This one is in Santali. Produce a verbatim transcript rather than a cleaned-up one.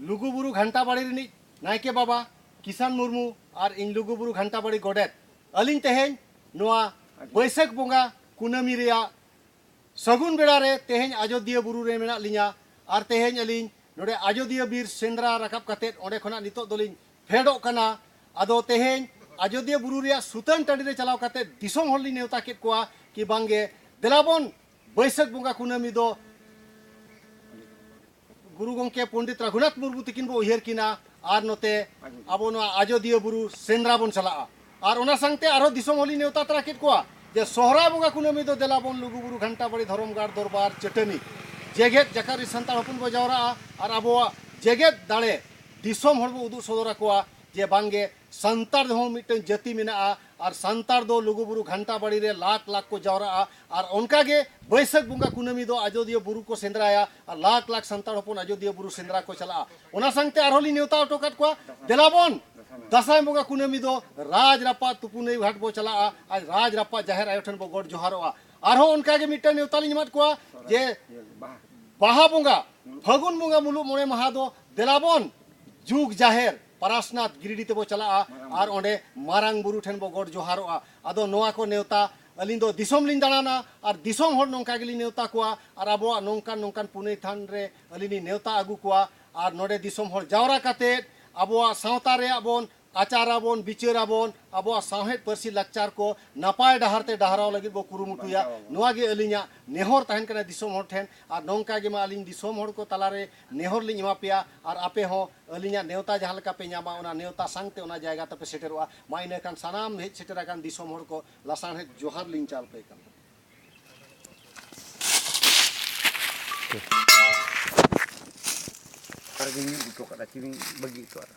ᱞᱩᱜᱩᱵᱩᱨᱩ ᱜᱷᱟᱱᱴᱟᱵᱟᱲᱤ ᱨᱤᱱᱤᱡ ᱱᱟᱭᱠᱮ ᱵᱟᱵᱟ ᱠᱤᱥᱟᱱ ᱢᱩᱨᱢᱩ ᱟᱨ ᱤᱧ ᱞᱩᱜᱩᱵᱩᱨᱩ ᱜᱷᱟᱱᱴᱟᱵᱟᱲᱤ ᱜᱚᱰᱮᱛ, ᱟᱹᱞᱤᱧ ᱛᱮᱦᱮᱧ ᱱᱚᱣᱟ ᱵᱟᱹᱭᱥᱟᱹᱠᱷ ᱵᱚᱸᱜᱟ ᱠᱩᱱᱟᱹᱢᱤ ᱨᱮᱭᱟᱜ ᱥᱟᱹᱜᱩᱱ ᱵᱮᱲᱟ ᱨᱮ ᱛᱮᱦᱮᱧ ᱟᱡᱚᱫᱤᱭᱟᱹ ᱵᱩᱨᱩ ᱨᱮ ᱢᱮᱱᱟᱜ ᱞᱤᱧᱟ᱾ ᱟᱨ ᱛᱮᱦᱮᱧ ᱟᱹᱞᱤᱧ ᱱᱚᱰᱮ ᱟᱡᱚᱫᱤᱭᱟᱹ ᱵᱤᱨ ᱥᱮᱸᱫᱽᱨᱟ ᱨᱟᱠᱟᱵ ᱠᱟᱛᱮᱫ ᱚᱸᱰᱮ ᱠᱷᱚᱱᱟᱜ ᱱᱤᱛᱚᱜ ᱫᱚᱞᱤᱧ ᱯᱷᱮᱰᱚᱜ ᱠᱟᱱᱟ᱾ ᱟᱫᱚ ᱛᱮᱦᱮᱧ ᱟᱡᱚᱫᱤᱭᱟᱹ ᱵᱩᱨᱩ ᱨᱮᱭᱟᱜ ᱥᱩᱛᱟᱹᱱ ᱴᱟᱺᱰᱤ ᱨᱮ ᱪᱟᱞᱟᱣ ᱠᱟᱛᱮᱫ ᱫᱤᱥᱚᱢ ᱦᱚᱲ ᱞᱤᱧ ᱱᱮᱣᱛᱟ ᱠᱮᱫ ᱠᱚᱣᱟ ᱠᱤ ᱵᱟᱝᱜᱮ, ᱫᱮᱞᱟᱵᱚᱱ ᱵᱟᱹᱭᱥᱟᱹᱠᱷ ᱵᱚᱸᱜᱟ ᱠᱩᱱᱟᱹᱢᱤ ᱫᱚ ᱜᱩᱨᱩ ᱜᱚᱢᱠᱮ ᱯᱚᱱᱰᱤᱛ ᱨᱟᱹᱜᱷᱩᱱᱟᱛᱷ ᱢᱩᱨᱢᱩ ᱛᱤᱠᱤᱱ ᱵᱚ ᱩᱭᱦᱟᱹᱨ ᱠᱤᱱᱟ ᱟᱨ ᱱᱚᱛᱮ ᱟᱵᱚ ᱱᱚᱣᱟ ᱟᱡᱚᱫᱤᱭᱟᱹ ᱵᱩᱨᱩ ᱥᱮᱸᱫᱽᱨᱟ ᱵᱚᱱ ᱪᱟᱞᱟᱜᱼᱟ᱾ ᱟᱨ ᱚᱱᱟ ᱥᱟᱶᱛᱮ ᱟᱨᱦᱚᱸ ᱫᱤᱥᱚᱢ ᱦᱚᱲᱤᱧ ᱱᱮᱣᱛᱟ ᱛᱟᱨᱟ ᱠᱮᱫ ᱠᱚᱣᱟ ᱡᱮ ᱥᱚᱦᱨᱟᱭ ᱵᱚᱸᱜᱟ ᱠᱩᱱᱟᱹᱢᱤ ᱫᱚ ᱫᱮᱞᱟ ᱵᱚᱱ ᱞᱩᱜᱩᱵᱩᱨᱩ ᱜᱷᱟᱱᱴᱟ ᱵᱟᱲᱤ ᱫᱷᱚᱨᱚᱢ ᱜᱟᱲ ᱫᱚᱨᱵᱟᱨ ᱪᱟᱹᱴᱟᱹᱱᱤ ᱡᱮᱜᱮᱛ ᱡᱟᱠᱟᱛ ᱨᱮ ᱥᱟᱱᱛᱟᱲ ᱦᱚᱯᱚᱱ ᱵᱚ ᱡᱟᱣᱨᱟᱜᱼᱟ ᱟᱨ ᱟᱵᱚᱣᱟᱜ ᱡᱮᱜᱮᱛ ᱫᱟᱲᱮ ᱫᱤᱥᱚᱢ ᱦᱚᱲ ᱵᱚ ᱩᱫᱩᱜ ᱥᱚᱫᱚᱨ ᱟᱠᱚᱣᱟ ᱡᱮ ᱵᱟᱝᱜᱮ ᱥᱟᱱᱛᱟᱲ ᱦᱚᱸ ᱢᱤᱫᱴᱟᱝ ᱡᱟᱹᱛᱤ ᱢᱮᱱᱟᱜᱼᱟ ᱟᱨ ᱥᱟᱱᱛᱟᱲ ᱫᱚ ᱞᱩᱜᱩᱵᱩᱨᱩ ᱜᱷᱟᱱᱴᱟ ᱵᱟᱲᱤ ᱨᱮ ᱞᱟᱠᱷ ᱞᱟᱠᱷ ᱠᱚ ᱡᱟᱣᱨᱟᱜᱼᱟ᱾ ᱟᱨ ᱚᱱᱠᱟᱜᱮ ᱵᱟᱹᱭᱥᱟᱹᱠᱷ ᱵᱚᱸᱜᱟ ᱠᱩᱱᱟᱹᱢᱤ ᱫᱚ ᱟᱡᱚᱫᱤᱭᱟᱹ ᱵᱩᱨᱩ ᱠᱚ ᱥᱮᱸᱫᱽᱨᱟᱭᱟ ᱟᱨ ᱞᱟᱠᱷ ᱞᱟᱠᱷ ᱥᱟᱱᱛᱟᱲ ᱦᱚᱯᱚᱱ ᱟᱡᱚᱫᱤᱭᱟᱹ ᱵᱩᱨᱩ ᱥᱮᱸᱫᱽᱨᱟ ᱠᱚ ᱪᱟᱞᱟᱜᱼᱟ᱾ ᱚᱱᱟ ᱥᱟᱶᱛᱮ ᱟᱨᱦᱚᱸ ᱞᱤᱧ ᱱᱮᱣᱛᱟ ᱦᱚᱴᱚ ᱠᱟᱫ ᱠᱚᱣᱟ, ᱫᱮᱞᱟ ᱵᱚᱱ ᱫᱟᱸᱥᱟᱭ ᱵᱚᱸᱜᱟ ᱠᱩᱱᱟᱹᱢᱤ ᱫᱚ ᱨᱟᱡᱽ ᱨᱟᱯᱟᱜ ᱛᱩᱯᱩᱱᱟᱹᱭ ᱜᱷᱟᱴ ᱵᱚ ᱪᱟᱞᱟᱜᱼᱟ ᱟᱨ ᱨᱟᱡᱽ ᱨᱟᱯᱟᱜ ᱡᱟᱦᱮᱨ ᱟᱭᱳ ᱴᱷᱮᱱ ᱵᱚ ᱜᱚᱰ ᱡᱚᱦᱟᱨᱚᱜᱼᱟ᱾ ᱟᱨᱦᱚᱸ ᱚᱱᱠᱟᱜᱮ ᱢᱤᱫᱴᱟᱝ ᱱᱮᱣᱛᱟ ᱞᱤᱧ ᱮᱢᱟᱫ ᱠᱚᱣᱟ ᱡᱮ ᱵᱟᱦᱟ ᱵᱚᱸᱜᱟ, ᱯᱷᱟᱹᱜᱩᱱ ᱵᱚᱸᱜᱟ ᱢᱩᱞᱩᱜ ᱢᱚᱬᱮ ᱢᱟᱦᱟ ᱫᱚ ᱫᱮᱞᱟ ᱵᱚᱱ ᱡᱩᱜᱽ ᱡᱟᱦᱮᱨ ᱯᱟᱨᱟᱥᱱᱟᱛᱷ ᱜᱤᱨᱤᱰᱤ ᱛᱮᱵᱚ ᱪᱟᱞᱟᱜᱼᱟ ᱟᱨ ᱚᱸᱰᱮ ᱢᱟᱨᱟᱝ ᱵᱩᱨᱩ ᱴᱷᱮᱱ ᱵᱚ ᱜᱚᱰ ᱡᱚᱦᱟᱨᱚᱜᱼᱟ᱾ ᱟᱫᱚ ᱱᱚᱣᱟ ᱠᱚ ᱱᱮᱣᱛᱟ ᱟᱹᱞᱤᱧ ᱫᱚ ᱫᱤᱥᱚᱢ ᱞᱤᱧ ᱫᱟᱬᱟᱱᱟ ᱟᱨ ᱫᱤᱥᱚᱢ ᱦᱚᱲ ᱱᱚᱝᱠᱟ ᱜᱮᱞᱤᱧ ᱱᱮᱣᱛᱟ ᱠᱚᱣᱟ ᱟᱨ ᱟᱵᱚᱣᱟᱜ ᱱᱚᱝᱠᱟᱱ ᱱᱚᱝᱠᱟᱱ ᱯᱩᱱᱟᱹᱭ ᱛᱷᱟᱱ ᱨᱮ ᱟᱹᱞᱤᱧ ᱞᱤᱧ ᱱᱮᱣᱛᱟ ᱟᱹᱜᱩ ᱠᱚᱣᱟ᱾ ᱟᱨ ᱱᱚᱰᱮ ᱫᱤᱥᱚᱢ ᱦᱚᱲ ᱡᱟᱣᱨᱟ ᱠᱟᱛᱮᱫ ᱟᱵᱚᱣᱟᱜ ᱥᱟᱶᱛᱟ ᱨᱮᱭᱟᱜ ᱵᱚᱱ ᱟᱪᱟᱨ ᱟᱵᱚᱱ, ᱵᱤᱪᱟᱹᱨ ᱟᱵᱚᱱ, ᱟᱵᱚᱣᱟᱜ ᱥᱟᱶᱦᱮᱫ ᱯᱟᱹᱨᱥᱤ ᱞᱟᱠᱪᱟᱨ ᱠᱚ ᱱᱟᱯᱟᱭ ᱰᱟᱦᱟᱨ ᱛᱮ ᱰᱟᱦᱨᱟᱣ ᱞᱟᱹᱜᱤᱫ ᱵᱚ ᱠᱩᱨᱩᱢᱩᱴᱩᱭᱟ᱾ ᱱᱚᱣᱟ ᱜᱮ ᱟᱹᱞᱤᱧᱟᱜ ᱱᱮᱦᱚᱨ ᱛᱟᱦᱮᱱ ᱠᱟᱱᱟ ᱫᱤᱥᱚᱢ ᱦᱚᱲ ᱴᱷᱮᱱ᱾ ᱟᱨ ᱱᱚᱝᱠᱟ ᱜᱮ ᱢᱟ ᱟᱹᱞᱤᱧ ᱫᱤᱥᱚᱢ ᱦᱚᱲ ᱠᱚ ᱛᱟᱞᱟᱨᱮ ᱱᱮᱦᱚᱨ ᱞᱤᱧ ᱮᱢᱟ ᱯᱮᱭᱟ᱾ ᱟᱨ ᱟᱯᱮ ᱦᱚᱸ ᱟᱹᱞᱤᱧᱟᱜ ᱱᱮᱣᱛᱟ ᱡᱟᱦᱟᱸ ᱞᱮᱠᱟ ᱯᱮ ᱧᱟᱢᱟ, ᱚᱱᱟ ᱱᱮᱣᱛᱟ ᱥᱟᱝᱛᱮ ᱚᱱᱟ ᱡᱟᱭᱜᱟ ᱛᱮᱯᱮ ᱥᱮᱴᱮᱨᱚᱜᱼᱟ᱾ ᱢᱟ ᱤᱱᱟᱹ ᱠᱷᱟᱱ ᱥᱟᱱᱟᱢ ᱦᱮᱡ ᱥᱮᱴᱮᱨ ᱟᱠᱟᱱ ᱫᱤᱥᱚᱢ ᱦᱚᱲ ᱠᱚ ᱞᱟᱥᱟᱬᱦᱮᱫ ᱡᱚᱦᱟᱨ ᱞᱤᱧ ᱪᱟᱞ ᱯᱮ ᱠᱟᱱᱟ᱾ ᱚᱠᱟᱨᱮᱵᱤᱱ ᱤᱫᱤ ᱦᱚᱴᱚ ᱠᱟᱫᱟ, ᱪᱮᱵᱤᱱ ᱵᱟᱹᱜᱤ ᱦᱚᱴᱚ ᱠᱟᱫᱟ?